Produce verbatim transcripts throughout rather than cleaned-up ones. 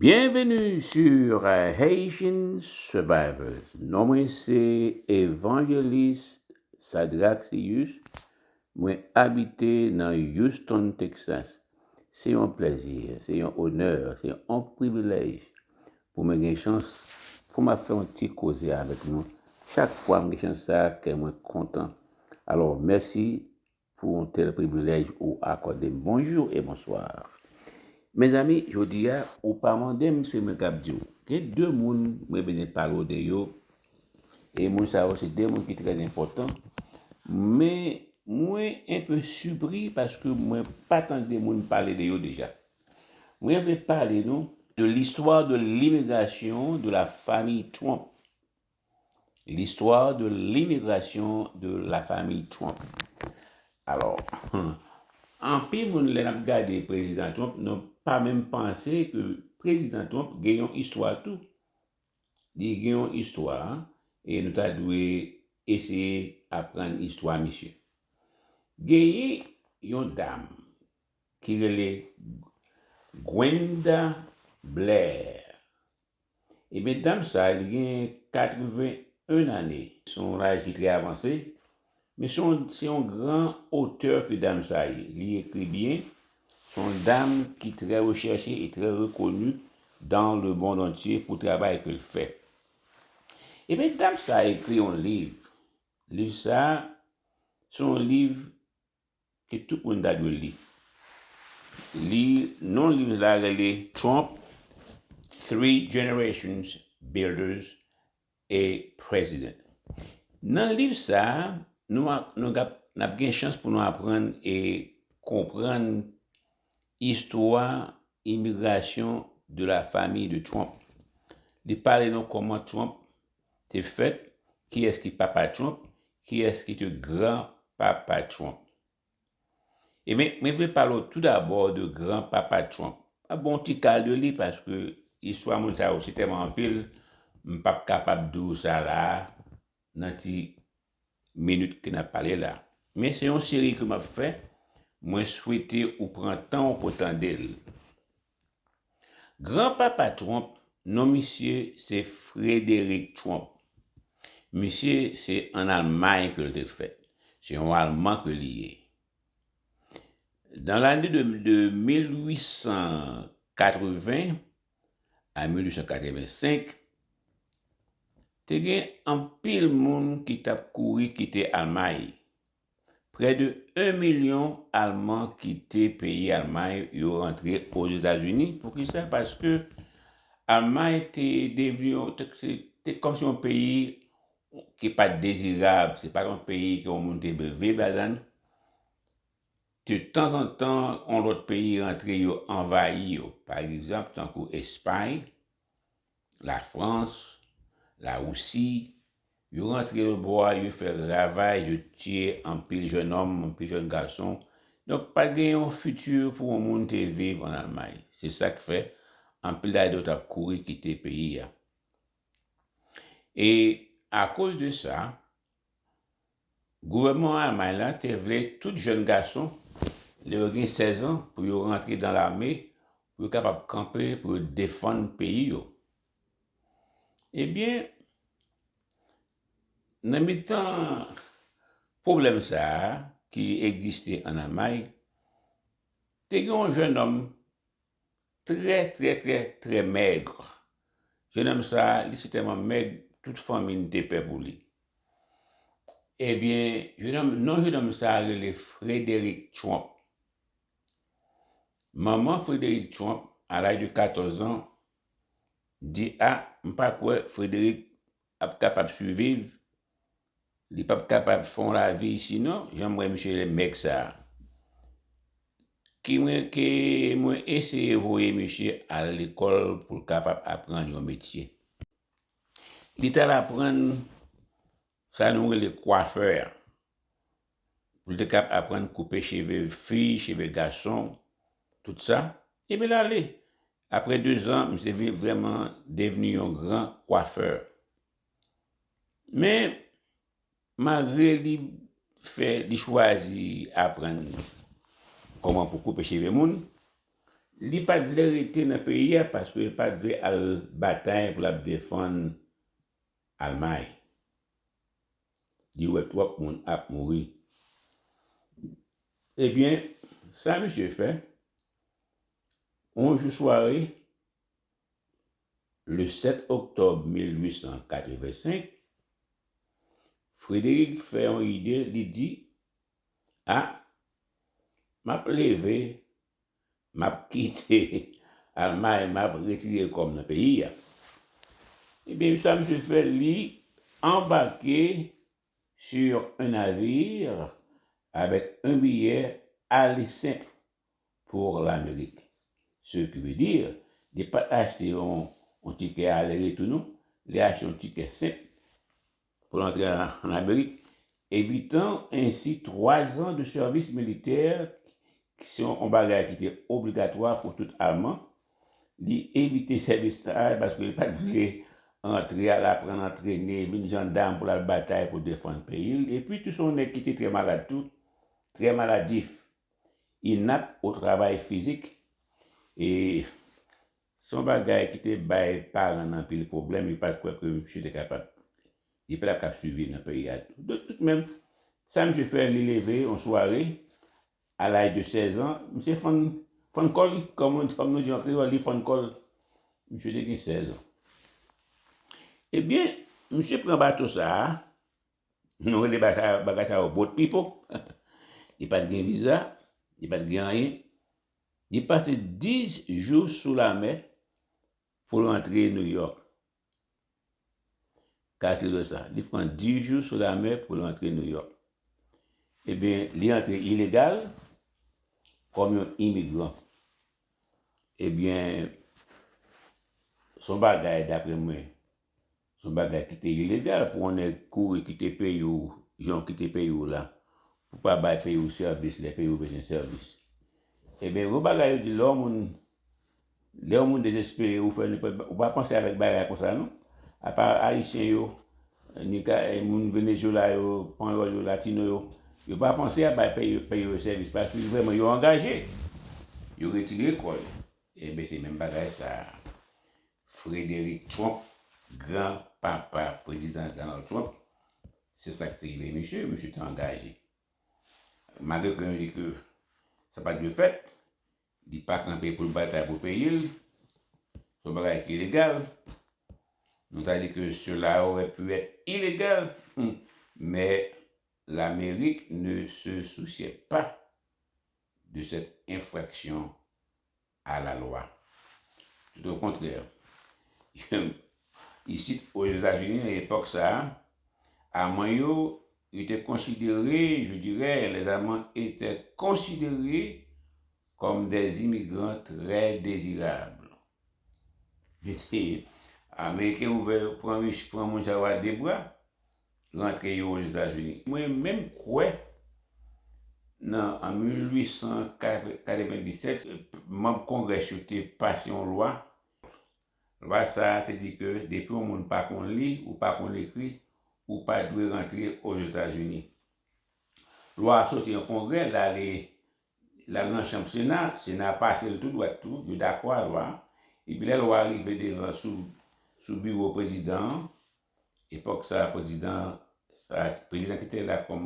Bienvenue sur euh, Haitian Survivors. Non mwen se Evangelist Sadraxius. Mwen abite nan Houston, Texas. Se yon plèzi, se yon onè, se yon privilèj pou mwen gen chans pou m ap fè yon ti koze avèk nou chak fwa m gen chans sa, kè mwen kontan. Alò, mèsi pou yon tèl privilèj ou akòde m. Bonjou e bonswa. Mezanmi, jodi a, ou pa mande m, se mwen k ap di w. Gen de moun mwen bezwen pale w de yo, e moun sa yo se de moun ki trè enpòtan, men mwen enpe sipri paske mwen pa tande moun pale de yo deja. Mwen vle pale nou de l'histoire de l'immigration de la famille Trump. L'histoire de l'immigration de la famille Trump. Alò, anpil moun lè n ap gade prezidan Trump, nou pa menm panse ke prezidan Trump gen yon istwa tou. Li gen yon istwa e nou ta dwe eseye aprann istwa misye. Genyen yon dam ki rele Gwenda Blair. Ebyen, dam sa, li gen katreven en ane. Se yon laj ki trè avanse, men se yon, se yon gran otè ke dam sa ye. Li ekri byen. Se yon dam ki trè rechèche e trè rekoni dans le monde entier pou travay ke l fè. Ebyen, dam sa ekri yon liv. Liv sa, se yon liv ke tout moun ta dwe li. Li, non liv la rele Trump, Three Generations, Builders, a President. Nan liv sa, nou ap, nou ap, n ap gen chans pou nou aprann e konprann istwa imigrasyon de la famille de Trump. Li pale nou kòman Trump te fèt, kiyès ki papa Trump, kiyès ki te gran papa Trump. Ebyen, mwen vle pale w toudabò de gran papa Trump. M ap ba w yon ti kal de li paske istwa moun sa yo se tèlman anpil, m p ap kapab di w sa la a nan ti minit ke n ap pale la. Men se yon seri ke m ap fè, mwen swete ou pran tan w pou tande l. Gran papa Trump, non misye se Frederick Trump. Misye se ann Almay ke l te fèt. Se yon Alman ke li ye. Dans l'année de, de mil wi san katreven a mil wi san katreven senk, te gen anpil moun ki t ap kouri kite Almay. Prè de en milyon Alman kite peyi Almay, yo rantre Ozetazini. Poukisa? Paske Almay te devni yon, te, te, te kòmsi yon peyi ki pa t dezirab, se pa t yon peyi ke yon moun te vle viv ladan l. De tanzantan, yon lòt peyi rantre, yo anvayi yo. Pa egzanp, tankou Espay, Lafrans, Larisi, yo rantre nan bò a, yo fè ravaj, yo tiye anpil jèn òm, anpil jèn gason. Donk, pa t gen yon fiti pou yon moun te viv ann Almay. Se sa k fè anpil ladan yo t ap kouri kite peyi a. E akoz de sa, gouvènman Almay la te vle tout jèn gason, lè yo gen sèz an, pou yo rantre dan lame, pou yo kapab kanpe, pou yo defann peyi yo. Ebyen, nan mitan pwoblèm sa a ki egziste ann Almay, te gen yon jèn òm trè, trè, trè, trè mèg. Jèn òm sa a, li se tèlman mèg, tout fanmi l te pè pou li. Ebyen, jèn òm, non jèn òm sa a rele Frederick Trump. Manman Frederick Trump, a laj de katòz an, di, a, m pa kwè Frederick ap kapab siviv, li p ap kapab fè yon lavi isi non, jan m wè misye lè mèg sa a. Ki mwen, ke mwen eseye voye misye al lekòl pou l kapab aprann yon metye. Li t al aprann sa nou rele kwafè a. Pou l te kab aprann koupe cheve fi, cheve gason, tout sa. Epi l ale. Apre de zan, misye vin vrèman devni yon gran kwafè. Men, malgre li fè, li chwazi aprann kòman pou koupe cheve moun, Li pa t vle rete nan peyi a paske li pa t vle al batay pou l ap defann Almay. Li wè twòp moun ap mouri. Ebyen, sa misye fè, yon jou sware, le sept octobre mil huit cent quatre-vingt-cinq, Frédéric fè yon ide, li di, a, m ap leve, m ap kite Almay, m ap retire kò m nan peyi a. Ebyen, sa misye fè, li anbake sur un navire avec un billet aller simple pour l'Amérique. Ce qui veut dire, li pa t achte yon, yon tikè ale retou non, li achte yon tikè senp pou l antre an, an Amerik, evitan ensi twa zan de sèvis militè, ki se yon bagay ki te obligatwa pou tout Alman. Li evite sèvis sa a paske li pa t vle antre, al aprann antrene, vin jandam pou l al batay pou defann peyi l. Epi tou se yon nèg ki te trè malad tou, trè maladif, inap o travay fizik. E se yon bagay ki te bay paran l anpil pwoblèm, yo pa t kwè ke misye te kapab, li pa t ap kab siviv nan peyi a tou. De tout menm, sa misye fè, li leve yon sware, à l'âge de seize ans, misye fann, fann kò l, kòm nou, kòm nou di an kreyòl, li fann kò l. Misye te gen sèz an. Ebyen, misye pran bato sa a, nou rele bagay, bagay sa yo boat people. Li pa t gen viza, li pa t gen anyen. Li pase dis jou sou lamè pou l rantre Nouyòk. Kalkile sa, li pran dis jou sou lamè pou l rantre Nouyòk. Ebyen, li antre ilegal kòm yon imigran. Ebyen, se yon bagay, daprè mwen, se yon bagay ki te ilegal pou yon nèg kouri kite peyi w, jan w kite peyi w la, pou pa bay peyi w sèvis lè peyi w bezwen sèvis. Ebyen, yon bagay yo di lè yon moun, lè yon moun dezespere, ou fè nenpòt ba-, ou pa panse avèk bagay konsa non. Apa Ayisyen yo, Nika, eh, moun Venezuela yo, Panyòl yo, Latino yo, yo pa panse a bay peyi, peyi yo sèvis paske vrèman yo angaje. Yo retire kò yo. Ebyen, se menm bagay sa a. Frederick Trump, gran papa prezidan Donald Trump, se sa k te rive misye, misye te angaje. Malgre ke yo di ke sa pa t dwe fèt, li pa kanpe pou l batay pou peyi l, se yon bagay ki ilegal. Nou ta di ke cela aurait pu être illégal, hmm, mais l'Amérique ne se souciait pas de cette infraction à la loi. Tout au contraire, isit Ozetazini, nan epòk sa a, Alman yo, yo te konsidere, je dirais, les Allemands étaient considérés comme des immigrants très désirables. Ameriken ouvè, pran, pran moun sa yo a de bra, rantre yo Ozetazini. Mwen menm kwè, nan, an mil uit san katrevenndisèt, manm Kongrès yo te pase yon lwa. Lwa sa a te di ke depi yon moun pa konn li, ou pa konn ekri, ou pa dwe rantre Ozetazini. Lwa a soti an Kongrè, l ale, l al nan chanm Sena, Sena pase l tou dwat tou, yo dakò a lwa a. Epi lè lwa a rive devan sou, sou biwo prezidan an, epòk sa a, prezidan, sa, prezidan ki te la kòm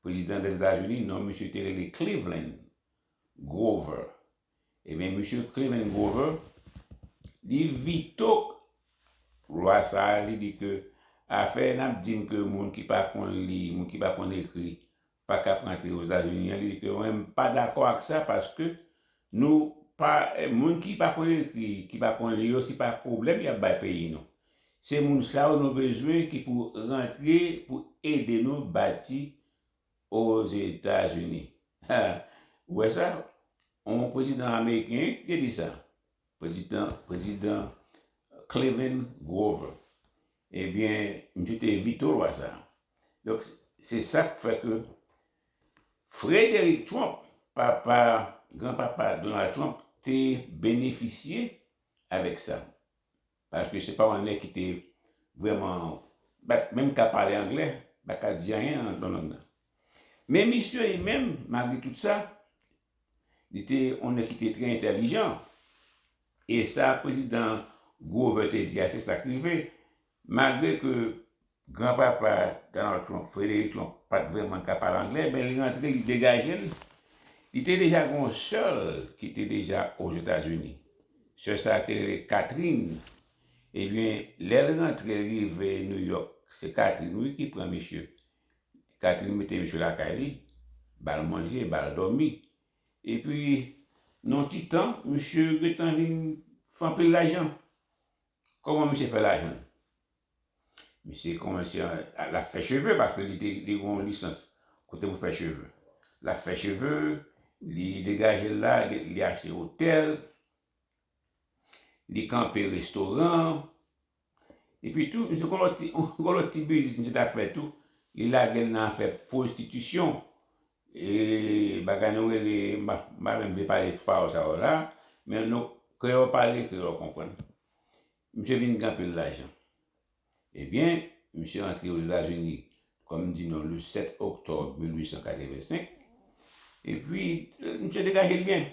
prezidan Dèzetazini, non misye te rele Cleveland Grover. Ebyen, misye Cleveland Grover, li vito lwa sa a, li di ke afè n ap di m ke moun ki pa konn li, moun ki pa konn ekri, pa ka ap rantre Ozetazini an, li di ke mwen, m pa dakò ak sa paske nou pa, moun ki pa konn ekri, ki pa konn li yo, se pa pwoblèm y ap bay peyi nou. Se moun sa yo nou bezwen ki pou rantre pou ede nou bati Ozetazini. Ha, ou wè sa? Yon prezidan ameriken ki te di sa. Prezidan, prezidan Cleveland Grover. Ebyen, misye te vito lwa sa. Donk, se sa k fè ke Frederick Trump, papa, granpapa Donald Trump, te benefisye avèk sa. Paske se pa yon nèg ki te vrèman, pa t menm ka pale anglè, pa ka di anyen nan lang nan. Men misye li menm, malgre tout sa, Li te yon nèg ki te trè entèlijan. E sa prezidan Grover te di a, se sa k rive. Malgre ke granpapa Donald Trump, Frederick Trump, pa t vrèman ka pale anglè, men li rantre, li degaje l. Li te deja gen yon sè l ki te deja Ozetazini. Sè sa a te rele Catherine. Ebyen, lè l rantre, l rive New York, se Catherine, wi, ki pran misye. Catherine mete misye lakay li, ba l manje, ba l dòmi. Epi, nan yon ti tan, misye gentan vin fè anpil lajan. Kòman misye fè lajan? Misye kòmanse, l ap fè cheve, paske li te, li gen yon lisans kote pou fè cheve. L ap fè cheve, li degaje l la, li achte otèl, li kanpe restoran. Epi tou, misye gen lòt ti, gen lòt ti biznis misye t ap fè tou. Li lage l nan afè pwostitisyon. E bagay nou rele, m pa, m pa menm vle pale pawòl sa yo la, men nou, kreyòl pale, kreyòl konprann. Misye vin gen anpil lajan. Ebyen, misye rantre Ozetazini, kòm m di nou, le sept octobre mil huit cent quatre-vingt-cinq. Epi, misye degaje l byen.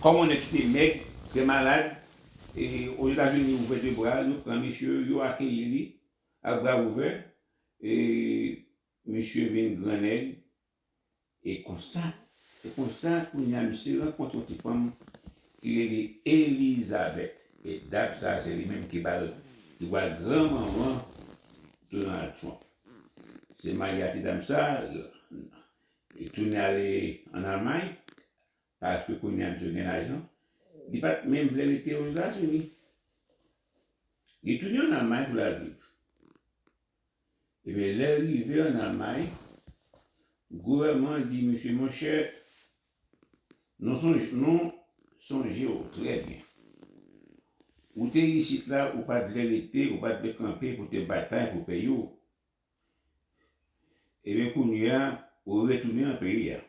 Kòm yon nèg ki te mèg, trè malad, e Ozetazini ouvè de bra l, yo pran misye, yo akeyi li ak bra ouvè, e misye vin gran nèg, e konsa, se konsa, kounye a, misye rankontre yon ti fanm ki rele Elizabeth. E dam sa a, se li menm ki ba l, ki ba l granmanman Donald Trump. Se marye a ti dam sa a, li tounen ale ann Almay, paske kounye a misye gen lajan. Li pa t menm vle rete Ozetazini. Li tounen ann Almay pou l al viv. Ebyen, lè l rive ann Almay, gouvènman an di misye, monchè, nou sonj-, nou sonje w trè byen. Ou te isit la, ou pa t vle rete, ou pa t vle kanpe pou te batay pou peyi w. Ebyen, kounye a, ou retounen nan peyi a.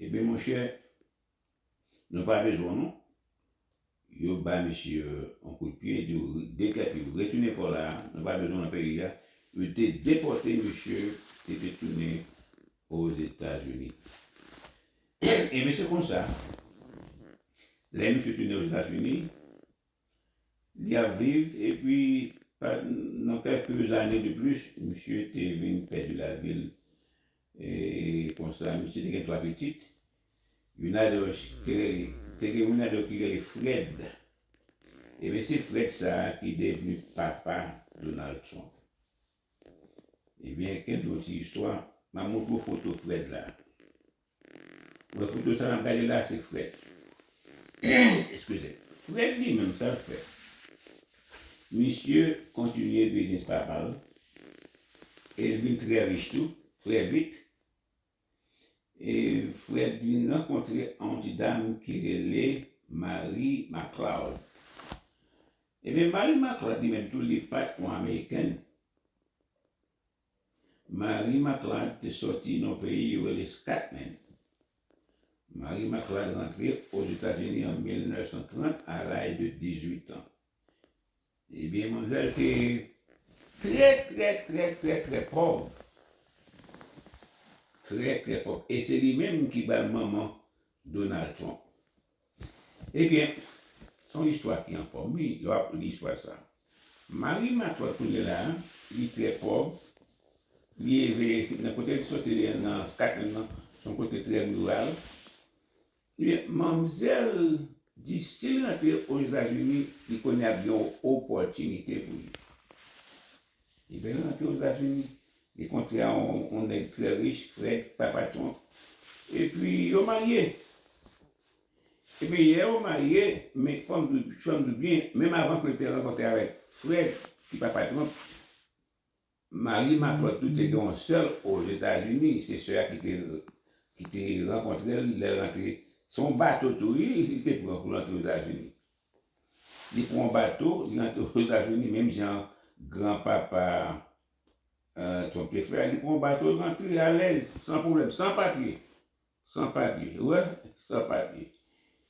Ebyen, monchè, nou pa bezwen w non. Yo ba misye yon kout pye, di w, dekèt li, retounen kò la, nou pa bezwen w nan peyi a. Yo te depòte misye, li te tounen Ozetazini. Ebyen, se konsa, lè misye tounen Ozetazini, li ap viv, epi, pa, nan kèlke zane de plis, misye te vin pèdi lavi l. E konsa, misye te gen twa pitit. Youn ladan yo te rele, te gen youn ladan yo ki rele Fred. Ebyen, se Fred sa a ki devni papa Donald Trump. Ebyen, kenbe yon ti istwa, m ap montre w foto Fred la. Wè foto sa n ap gade la, se Fred. Eskize. Fred li menm, sa l fè? Misye kontinye biznis papa l. E l vin trè rich tou, trè vit. E Fred vin rankontre yon ti dam ki rele Mary McLeod. Ebyen, Mary McLeod li menm tou, li pa t yon Amerikèn. Mary McLeod te sòti nan peyi yo rele Scotland. Mary McLeod rantre Ozetazini an mil nèf san trant a laj de dizuit an. Ebyen, manmzèl te trè, trè, trè, trè, trè pòv. Trè, trè pòv. E se li menm ki ba l manman Donald Trump. Ebyen, se yon istwa ki anfòm, wi, lè w ap li istwa sa. Mary McLeod kounye la a, li trè pòv, li leve nan kote l soti nan Scotland nan, se yon kote trè riral. Ebyen, manmzèl di si l rantre Ozetazini, li konnen ap gen yon opòtinite pou li. Ebyen, li rantre Ozetazini, li kontre a yon, yon nèg trè rich, Fred, papa Trump. Epi, yo marye. Epi, lè yo marye, men fò m di, fò m di byen, menm avan ke l te rankontre avèk Fred, ki papa Trump, Mary McLeod tou te gen yon sè l Ozetazini, se sè a ki te, ki te rankontre l lè l rantre. Se yon bato tou, wi, li te pran pou l antre Ozetazini. Li pran yon bato, li rantre Ozetazini, menm jan granpapa, eh, Trump te fè a, li pran yon bato, li rantre alèz, san pwoblèm, san papye. San papye, ou wè, san papye.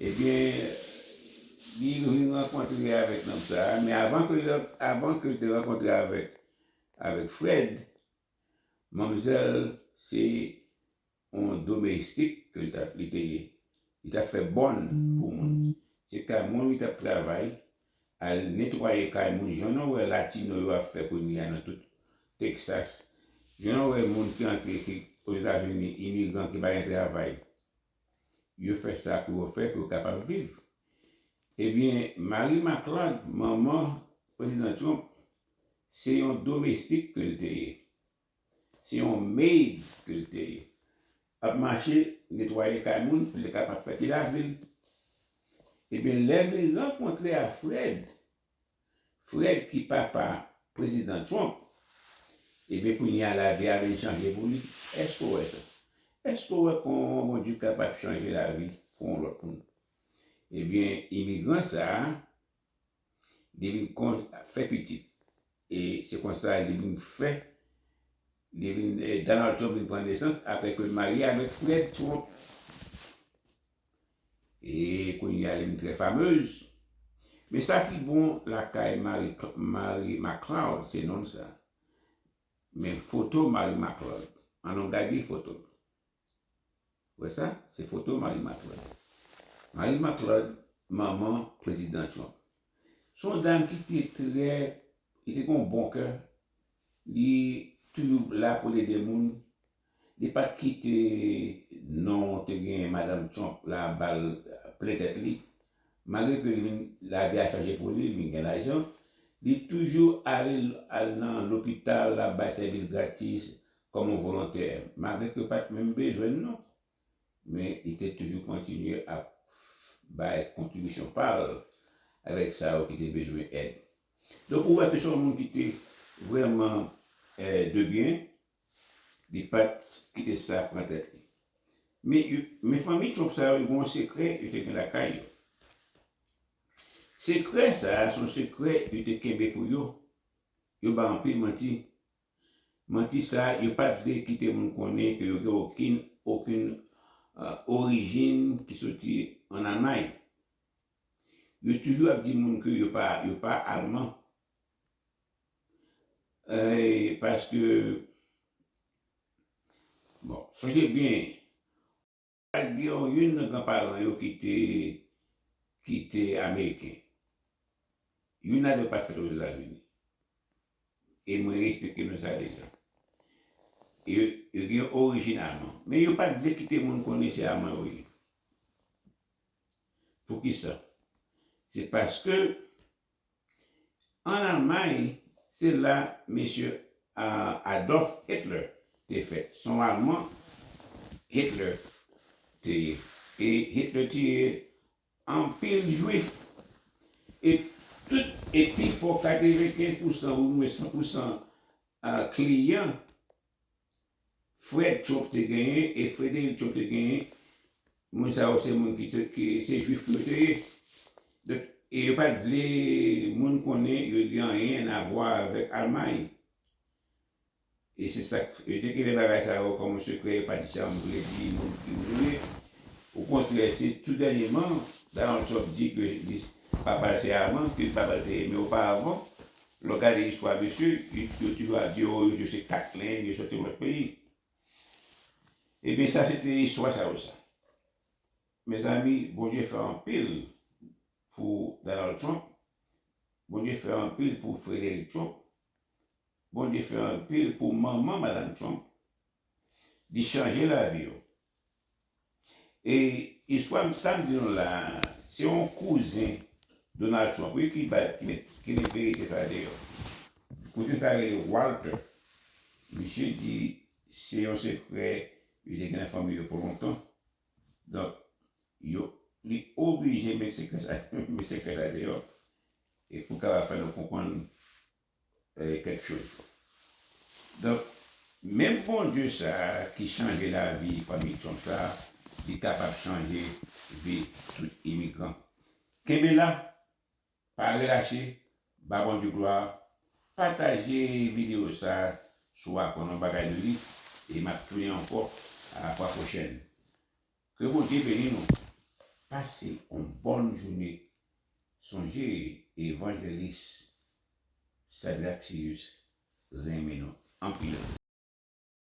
Ebyen, li vin rankontre avèk nonm sa a, men avan ke l, avan ke l te rankontre avèk, avèk Fred, manmzèl se yon domestik ke li t ap, li te ye. Li t ap fè bòn pou moun. Se kay moun li t ap travay, al netwaye kay moun, jan nou wè latino yo ap fè kounye a nan tout Texas. Jan nou wè moun ki antre ki Ozetazini, imigran ki pa gen travay. Yo fè sa pou yo fè, pou yo kapab viv. Ebyen, Mary McLeod, manman Prezidan Trump, se yon domestik ke l te ye. Se yon maid ke l te ye. Ap mache, netwaye kay moun, pou li kapab fè ti lavi l. Ebyen, lè li rankontre a Fred, Fred ki papa Prezidan Trump, ebyen, kounye a lavi a vin chanje pou li. Èske w wè sa? Èske w wè kòman Bondye kapab chanje lavi pou yon lòt moun? Ebyen, imigran sa a, li vin kon, fè pitit. E se konsa li vin fè, li vin, eh, Donald Trump vin pran nesans apre ke l marye avèk Fred Trump. E kounye a, li vin trè famez. Men sa ki bon lakay Mary, Mary McLeod, se non l sa. Men foto Mary McLeod. Ann nou gade foto l. Wè sa? Se foto Mary McLeod. Mary McLeod, manman Prezidan Trump. Se yon dam ki te trè, li te gen yon bon kè. Li toujou la pou l ede moun. Li pa t kite non te gen madanm Trump la ba l plen tèt li. Malgre ke li vin, lavi a chanje pou li, li vin gen lajan, li toujou ale, al nan lopital, l ap bay sèvis gratis kòm yon volontè. Malgre ke pa t menm bezwen l non. Men li te toujou kontinye ap bay kontribisyon pa l avèk sa yo ki te bezwen èd. Donk, ou wè ke se yon moun ki te vrèman, eh, de byen, li pa t kite sa pran tèt li. Men, yo, men fanmi Trump sa yo, yo gen yon sekrè yo te gen lakay yo. Sekrè sa a, se yon sekrè yo te kenbe pou yo. Yo bay anpil manti. Manti sa a, yo pa t vle kite moun konnen ke yo gen okenn, okenn, eh, orijin ki soti ann Almay. Yo toujou ap di moun ke yo pa, yo pa Alman. Eh, paske, bon, sonje byen, pa t gen youn nan granparan yo ki te, ki te Ameriken. Youn ladan yo pa t fèt Ozetazini. E mwen eksplike nou sa deja. Yo, yo gen orijin Alman. Men yo pa t vle kite moun konnen se Alman yo ye. Poukisa? Se paske ann Almay, se la mesye, ah, Adolf Hitler te fèt. Se yon Alman Hitler te ye. E Hitler tiye anpil Jwif. E tout, e pi fò, katrevenkenz pousan, oubyen san pousan, ah, kliyan Fred Trump te genyen e Frederick Trump te genyen, moun sa yo se moun ki, ki se Jwif ki yo te ye. Donk, e yo pa t vle moun konnen yo gen anyen a vwa avèk Almay. E se sa k, yo te kenbe bagay sa yo kòm yon sekrè, yo pa t janm vle di moun ki moun yo ye. Okontrè, se tou dènyèman, Donald Trump di ke li, papa l se Alman, ke papa l te ye. Men oparavan, lè w gade istwa misye, li, yo toujou ap di, o, yo se kat lenn, yo soti yon lòt peyi. Ebyen, sa se te istwa sa yo sa. Mezanmi, Bondye fè anpil pou Donald Trump. Bondye fè anpil pou Frederick Trump. Bondye fè anpil pou manman madanm Trump. Li chanje lavi yo. E istwa m, sa m di nou la a, se yon kouzen Donald Trump, wi, ki bay, ki met, ki met verite sa deyò. Kouzen sa rele Walter. Misye di se yon sekrè yo te gen nan fanmi yo pou lontan. Donk, yo, li oblije met sekrè sa, met sekrè sa deyò. E pou kapab fè nou konprann, eh, kèk choz. Donk, menm Bondye sa a ki chanje lavi fanmi Trump sa a, li kapab chanje vi tout imigran. Kenbe la, pa relache, ba Bondye glwa, pataje videyo sa a si w aprann yon bagay de li, e m ap tounen ankò a la fwa pwochèn. Ke Bondye beni nou. Pase yon bòn jounen. Sonje, evanjelis Sadrac Sirius renmen nou anpil.